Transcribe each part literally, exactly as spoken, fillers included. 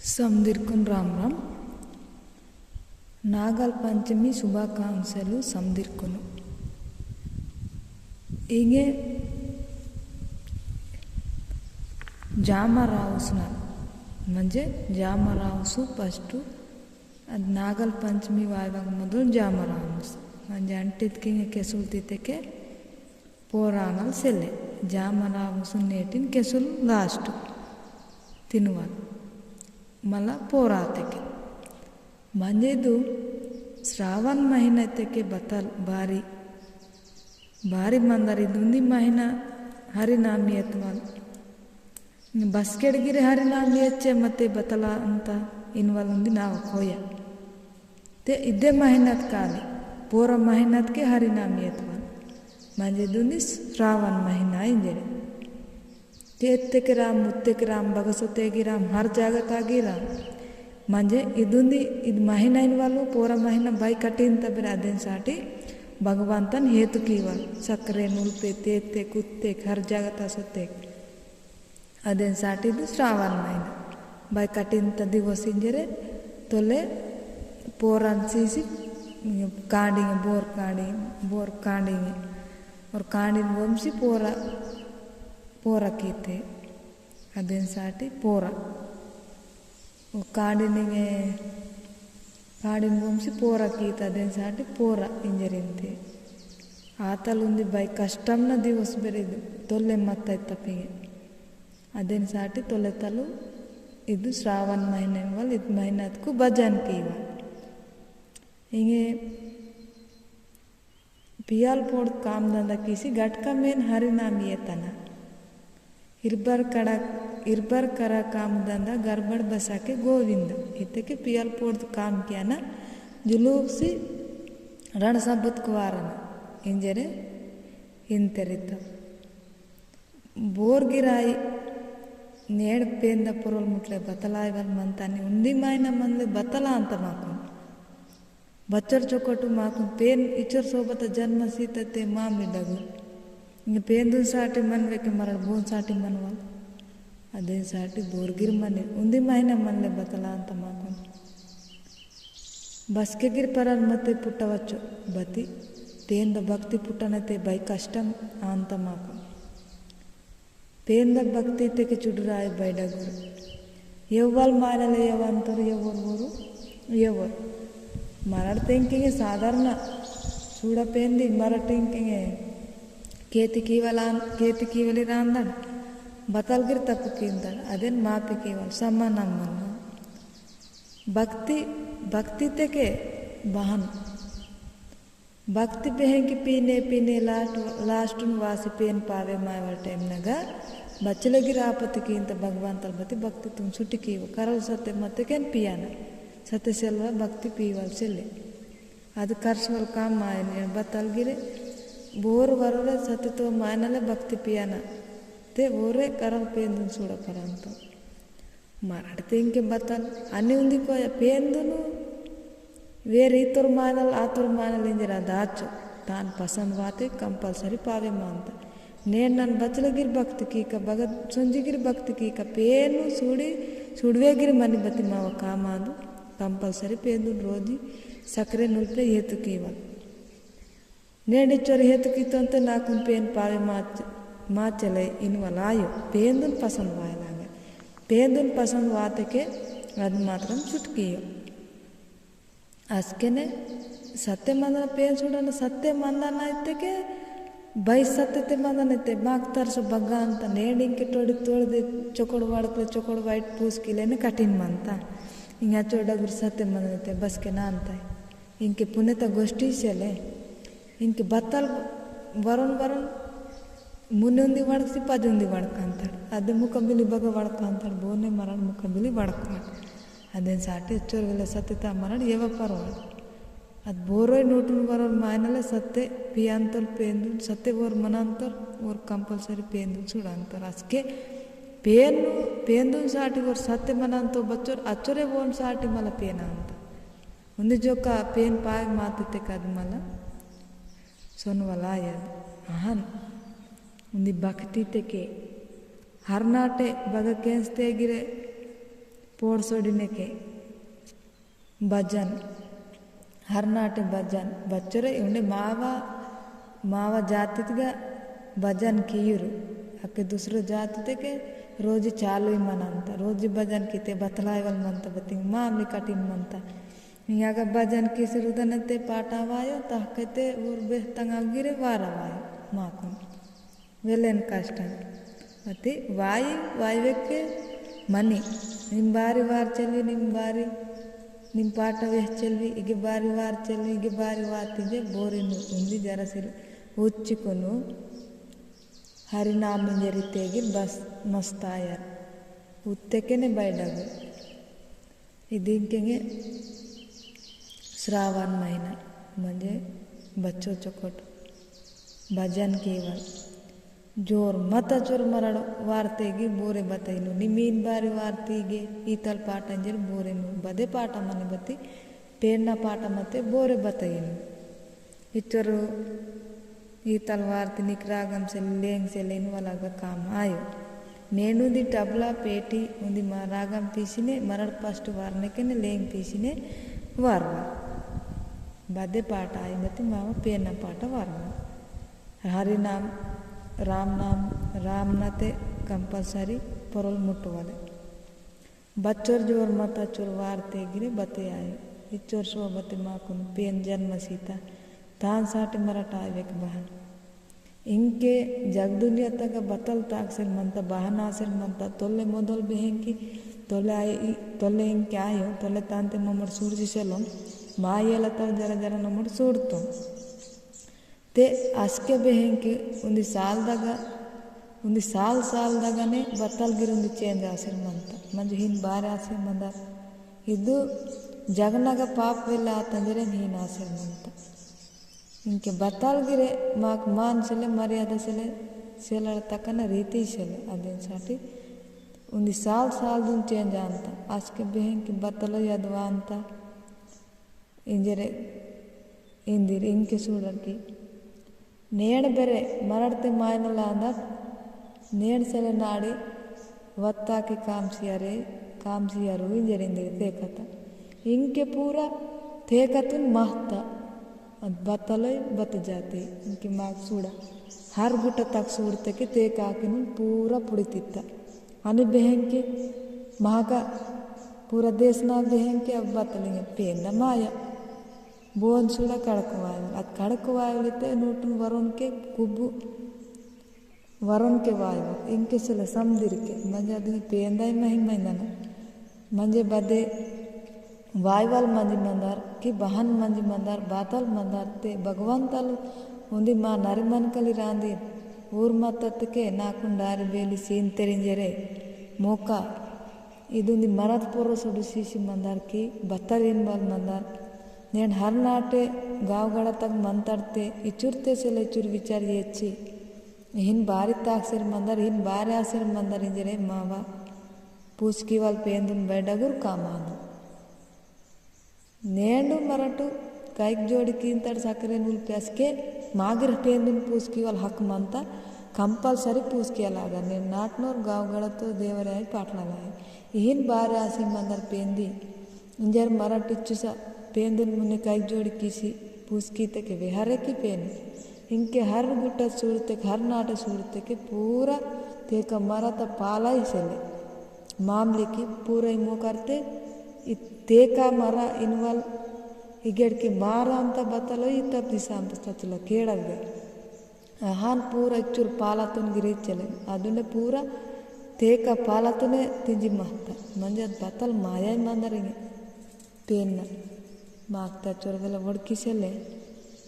समदिरकुन राम राम। नागल पंचमी शुभाकांक्षलु समदिरकुनु। इंगे जामरावुसुना, म्हणजे जामरावुसु first अद नागल पंचमी वायवंग मदुल जामरामुस। मंजे अंटित किंग केसुल तीते के पोरानल सेले। जामरामुस नेटिन केसुल last तिनवाल। मला पोराते के। मंजे दु श्रावण महीना ते के बतल बारी, बारी मंदर इदुंदी महीना हरिनामी एतवाल। बसकेड़ गिरे हरिनामी एच्चे मते बतला अंता इनवाल उंदी नाव कोया। ते इदे महीनात काली, पोरा महीनात के हरिनामी एतवाल। मंजे दुंदी श्रावण महीना इंजेरे। ते एत्ते के राम, मुत्ते के राम, बगसोते गिराम, हर जागता गिराम। मंजे इदुंदी, इद महीना इनवालु, पोरा महीना बाई कठिन तबेर अदेन साटी भगवंतन हेतु कीवाल। सक्रे नुल्पे, तेत्ते, कुत्ते, हर जागता सोते। अदेन साटी दु श्रावण महीना। बाई कठिन त दिवस इंजेरे तोले पोरन सीसी कांडिंग, बोर कांडिंग, बोर कांडिंग। और कांडिंग वोमसी पोरा, पोरा कीते। अदेन साटी पोरा। ओ कांडिंग, कांडिंग वोमसी पोरा कीते, अदेन साटी पोरा इंजेरे इंते। आतल उंदी बाई कष्टम न दिवस बेरे इदु, तोले मत्ता इत्ता पिंगे। अदेन साटी तोले तलु इदु श्रावण महीना इनवाल, इद महीनातकु भजन कीवा। इंगे पियाल पोड़ काम धंधा किसी गटका मेन हरिनामी एतना। इरबर कड़ा, इरबर करा काम धंधा गड़बड़ बसा के गोविंद। इत्ते के पियाल पोड़ काम किया ना जुलूक सी रण सबत कुवारन। इंजेरे इंतेरित। बोर गिराई नेड़ पेंदा पुरल मुटले बतलाय वाल मंतानी उंदी मायना मनले बतला अंत माकुन। बच्चर चोकटु माकुन पेन इचर सोबत जन्म सीतते मामी डगु। इंग पेंदुन साटी मनवे के मरड़ बोन साटी मनवाल। अदेन साटी बोर गिर मने उंदी मायना मनले बतला अंत माकुन। बसके गिर परन मते पुट्टवच्चो बती, पेंद भक्ति पुट्टनते बै कष्टम आंत माकु। पेंद भक्ति तेके चुडुराय बै डगुर। यव्वल मायनले यव अंतर यव्वर वोरु, यव्वर। मरड़ तेंकिंगे साधारण, सूड़ा पेंदी मरड़ तेंकिंगे केति कीवलान, केति कीवली रांदड़, बतल गिर तप्पु कींदड़, अदेन मापे कीवल, समा नम्मन। भक्ति, भक्ति तेके बहन। भक्ति बेहेंकी पीने, पीने last, last नु वासी पेन पावे मायवल time नगा, बचले गिर आपति कींत भगवान तल बती भक्ति तुम सुटी कीव। करल सत्य मत केन पियाना। सत्य सेलवा भक्ति पीवल सेले। अद कर्सवल काम मायने बतल गिरे, बोर वरोरे सत्य तो मायनले भक्ति पियाना। ते बोरे करल पेंदुन सूड़ा परांतो। मरड़ तेंके बतल, अनि उंदी कोया पेंदुनु, वेर इतुर मानल, आतुर मानल इंजरा दाचो, तान पसंद वाते compulsory पावे मानता। नेन नन बचल गिर भक्ति कीका, भगत संजी गिर भक्ति कीका, पेनु सुड़ी, सुड़वे गिर मनी बती मावा कामांदु, compulsory पेंदुन रोजी, सकरे नुल्पे हेतु कीवल। नेंडी चोरी हेतु कीतोंते नाकुन पेन पावे माच-, माचले इनवल आयो। पेंदुन पसंद वायलांगे। पेंदुन पसंद वाते के अद मात्रम छुटकियो। असकेने सत्य मंदन पेन सुडन सत्य मंदन इत्ते के बै सत्य ते मंदन इत्ते माक तरस भगवान त नेंडी के टोड़ी तोड़ दे चोकड़ वाड़कले चोकड़ वाइट पूस किले ने कठिन मंता। इंगा चोड़ा गुर सत्य मंदन इत्ते बस के नानता है। इंके पुनेता गोष्ठी सेले, इंके बत्तल वरुन वरुन मुने उंदी वड़कसी, पज उंदी वड़कांतड़। अदे मुकबिली बग वड़कांतड़, बोने मरण मुकबिली वड़कांतड़। अदेन साटी अच्चोर वेले सत्य ता मरण येवा परवाड़। अद बोरोय नोटुन वरोर मायनले सत्य पियांतोल पेंदुन, सत्य वोर मनांतोर, वोर compulsory पेंदुन सुड़ांतोर। असके पेनु, पेंदुन साटी वोर सत्य मनांतो बच्चोर, अच्चोरे वोन साटी मला पेनांतोर। उन्दी जोका पेन पाग माते ते कद मला सोनवला आयद। अहन उन्दी भक्ति ते के हर नाटे बग केंस्ते गिरे पोड़ सोड़िने के भजन, हर नाटे भजन बच्चोरे उन्दी मावा, मावा जातितगा भजन कियुरु। अके दूसरो जाति ते के रोजी चालू ही मनंता, रोजी भजन किते बतलाय वल मनता, बतिंग मामली कठिन मनता। यागा भजन किसरुदनते पाटा वायो, तहकते उर बेहतंगा गिरे वारा वायो, माकुन। वेलेन कष्टन। अति वाई, वाई वेके मनी। निम बारी वार चलवी, निम बारी, निम पाटा वेह चलवी, इगे बारी वार चलवी, इगे बारी वार तिजे बोरे नु उंदी जरा सिर उच्चिकुनु हरिनाम इंजरी तेगिर बस मस्तायर। उत्तेकेने बैडगु। इदिंकेंगे श्रावण महीना, म्हणजे बच्चो चोकोट भजन केवल। जोर मता जोर मरड़ वार्तेगी बोरे बताइनु। निमीन बारी वार्तीगे ईतल पाटा इंजर बोरे नु। बदे पाटा मने बती पेन्ना पाटा मते बोरे बताइनु। इच्चोर ईतल वार्ती निक रागम से लेंग से लेन वाला गा काम आयो। नेनु दी टबला पेटी उंदी मा रागम पीसिने मरड़ first वारने के ने लेंग पीसिने वारवा। बदे पाटा आई बती मावा पेन्ना पाटा वारवा। हरि नाम, राम नाम, राम नाते compulsory परल मुट्टवाले। बच्चोर जोर मता चोर वार्ते गिरे बते आयो। इच्चोर सोबते माकुन पेन जन्म सीता। तान साटे मरट आवेक बहन। इंके जग दुनिया तक बतल ताकसेर मंता, बहन आसेर मंता, तोले मोदल बेहेंकी, तोले आय-, ई-, तोले इंके आयो, तोले तांते ममर सूरजी सेलोन, मायेला तर जरा जरा नमर सूरतो। ते अस्के बेहेंके उन्दी साल दगा, उन्दी साल साल दगाने बतल गिर उन्दी change आसेर मंता। मंजे हिन बारे आसेर मंदा। इदु जगनगा पाप वेला आतंजरे हिन आसेर मंता। इंके बतल गिरे माक मान सेले, मर्यादा सेले, सेलड़ तकन रीति सेले। अदेन साटी उन्दी साल साल दुन change आंता। अस्के बेहेंके बतल यदवांता। इंजरे इंदिर इंके सूडर की। नेण बेरे मरड़ते मायनलांदर नेण सेले नाड़ी वत्ता के काम सियारे, काम सियारू इंजर इंदिर तेकता। इंके पूरा तेकतुन महता। अद बतलोय बत जाते। इंके माग सूडा। हर गुट तक सूडते के तेका के नुन पूरा पुड़ितित्ता। अनि बेहेंके महाका पूरा देश ना बेहेंके अब बतलेंगे पेन माया। बोन सुड़ा कड़क वायवल। अद कड़क वायवल इते नूटन वरुण के कुब्बु वरुण के वायवल। इंके सुले समदिर के। मंजे अदिंगे पेंदाई महिमा इंदना। मंजे बदे वायवल मंजी मंदार कि बहन मंजी मंदार, बातल मंदार ते भगवंतल उन्दी मा नरिमन कली रांदी ऊर मत्तत के नाकुन डारी बेली सीन तेरिंजेरे मोका इदुन्दी मरत पोरो सोडु सीसी मंदार की बत्तर इनवाल मंदार। नेन हर नाटे गाव गड़ा तक मंतड़ते इचुरते से लेचुर विचार येची। इहिन बारी ताकसेर मंदार, इहिन बारी आसेर मंदार इंजरे मावा। पूसकी वाल पेंदुन बैडगुर कामानु। नेंडु मरटु काइक जोड़ी कींतड़ सकरे नूल प्यासके मागिर पेंदुन पूसकी वाल हक मंता। Compulsory पूसकी अलागा ने नाटनोर गाव गड़तो देवरे आई पाटला लाई। इहिन बारे आसी मंदर पेंदी। इंजर मरट इच्चुसा पेंदुन मुन्ने काइक जोड़ी कीसी पूसकी तके वेहरे की पेन। इंके हर गुट्टा सूड़ते के, हर नाटे सूड़ते के पूरा तेका मरत पाला ही सेले। मामले की पूरा इमो करते इ तेका मरा इनवल इगेड़ के मारा अंता बतलो इ तब दिसा अंता सचलो केड़ा वे। अहान पूरा इच्चुर पालातुन गिरे चले। अदुने पूरा तेका पालातुने तिंजी महता। मंजत बतल माया ही मंदरिंगे। पेन माकता चोर वेला वड़की सेले।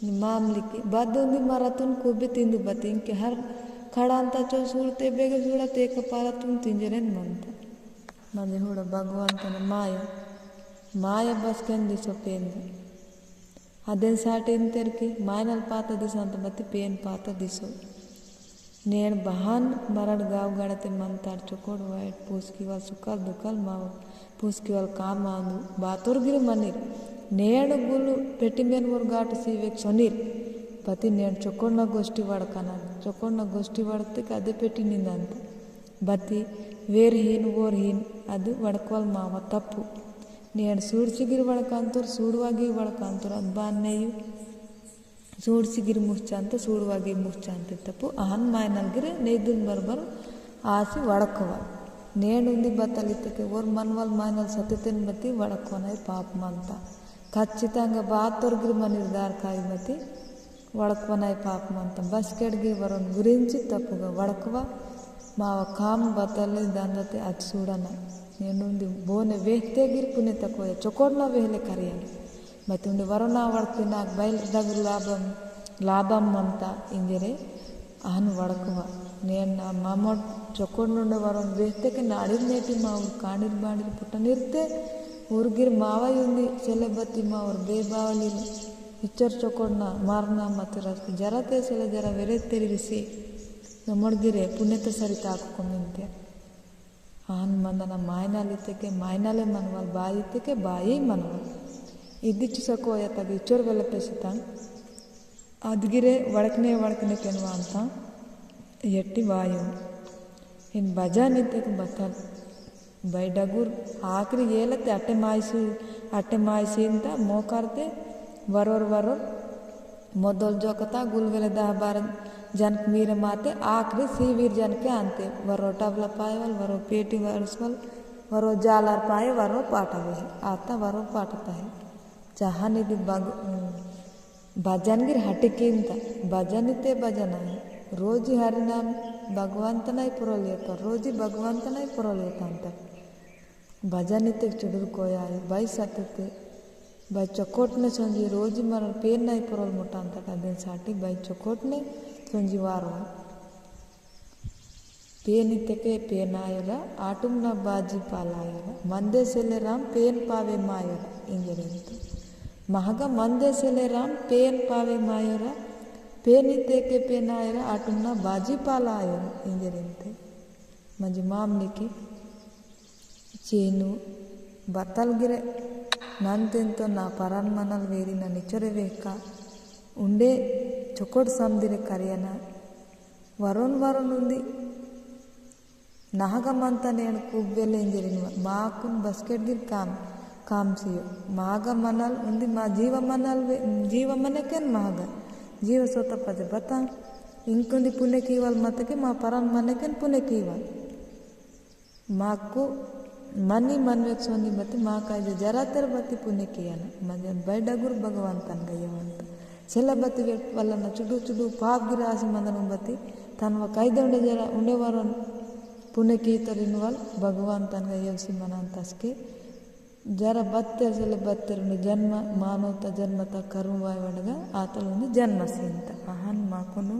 मामली की बादों दी मरातुन को भी तिंदु बतिंग के हर खड़ांता चो सूरते बेगे सूरते एक पालातुन तिंजरेन मंता। मंजे हुड़ा भगवान तने माया। माया बस केन दिसो पेन। अदेन साटे इंतेर की मायनल पाता दिसो अंत बति पेन पाता दिसो। नेण बहान मरण गाव गणते मंतार चोकोड़ वाइट पूसकी वाल सुकल दुकल माव पूसकी वाल काम आंदु बातोर गिर मनिर। नेण गुलु पेटी मेन वोर गाट सीवेक सोनिर। बती नेण चोकोड़ ना गोष्टी वड़कना। चोकोड़ ना गोष्टी वड़कते कदे पेटी निंदांत। बती वेर हीन वोर हीन अदु वड़कवाल माव तप्पु। नेण सूड़ चिगिर वड़कांतुर सूड़वागी वड़कांतुर अद बान नेयु। सूड़सी गिर मुहचांत, सूड़वागी मुहचांत तपु अहन मायनल गिर नेदुन बरबर आसी वड़कवा। नेन उंदी बतल इतके ओर मनवल मायनल सत्यतेन बती वड़कवनाय पाप मंता। खच्चितंगा बातोर गिर मनिर दार काई मती वड़कवनाय पाप मंता। बस्केट गिर वरोन गुरिंची तपुगा वड़कवा। मावा काम बतले दंदते अद सूडना। नेनुंदी बोने वेहते गिर पुने तकोया चोकोड़ना वेहले करिया। मती उंडे वरोना वड़कते नाक बैल डगुर लाभम, लाभम मंता इंजरे अहन वड़कवा। नेन ना मामोट चोकोड़ नुंडे वरोन वेहते के नाड़िर नेटी मा उर कांडिर बांडिर पुट्टा निरते उर गिर मावा युंदी सेले बती मा उर बेबावली इच्चर चोकोड़ना मारना मत रस जरा ते सेले जरा वेरे तेरी रिसी नमोड़ गिरे पुण्य तो सरिता को मिनते। आन मंदना मायनाल इत्तेके मायनाले मनवाल, बाई इत्तेके बाई मनवाल। इद्दि चुसको यतग इचोर वेले पेसितां। अदगिरे वड़कने वड़कने केन वांतां। यट्टी वायो। इन बजान इत्तेके बतल। बै डगुर आखिरी येलते अट्टे मायसी, अट्टे मायसी इंता मोकारते वरोर वरोर मोदल जोकता गुलवेले दह बारह जनक मीरे माते आखिरी सीवीर जनके आंते। वरो टबला पायवल, वरो पेटी वरसवल, वरो जालार पाये, वरो पाटा वेहे। आता वरो पाटा पाये। चाहा निधि बग-, उम, भजन गिर हटिकिंता। भजन इते भजन आये। रोजी हरिनाम भगवंतनाय पुरल येता। रोजी भगवंतनाय पुरल येता अंता। भजन इत्तेक चुडुर कोयाय, बाई सतते, बाई चोकोटने सोंजी रोजी मरल पेन नाई पुरल मोटान तक अदेन साटी बाई चोकोटने सोंजी वारो। पेन इत्तेके पेन आयोरा, आटुम ना बाजी पाला आयोरा। मंदे सेले राम पेन पावे मायोरा, इंजरेंतो। महगा मंदे सेले राम पेन पावे मायोरा, पेन इत्तेके पेन आयोरा, आटुम ना बाजी पाला आयोरा, इंजरेंते। मंजी मामले की चेनु बतल गिरे नंतेंतो ना परन मनल वेरी ना निचोरे वेका उंडे चोकोट समदिरे करियना वरोन वरोन उंदी। नहगा मंता नेन कुब्बेले इंजरिन माकुन बस्केट गिर काम, काम सियो। मागा मनल उंदी मा जीव मनल वे-, जीव मनेकेन मागा। जीव सोता पजे बता। इंकुंदी पुने कीवल मतके मा परन मनेकेन पुने कीवल। माकु मनी मनवेक सोनी बती माका इजे जरा तेर बती पुने कियाना। मजे बै डगुर भगवंतन गयवंत। सेला बती वेट वलना चुडू चुडू पाप गिरासी मंदन बती तनवा कैदे उंडे जरा उंडे वरन पुने की तरिन वल भगवंतन गयवसी मनन तसके जरा बत्तेर सेले बत्तेर उंडे जन्म मानवता जन्मता करुवाय वडगा आतल उंडे जन्म सींता। अहन माकुनु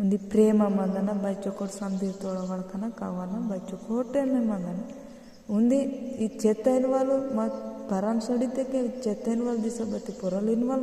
उंदी प्रेम मंदना, बाई चोकोट समदीर तोड़ा वड़कना, कावना, बाई चोकोटे में मंदना। उंदी ई चेतन वालू मा परन सड़ीते के चेतन वाल दिसबती पोरलिन वाल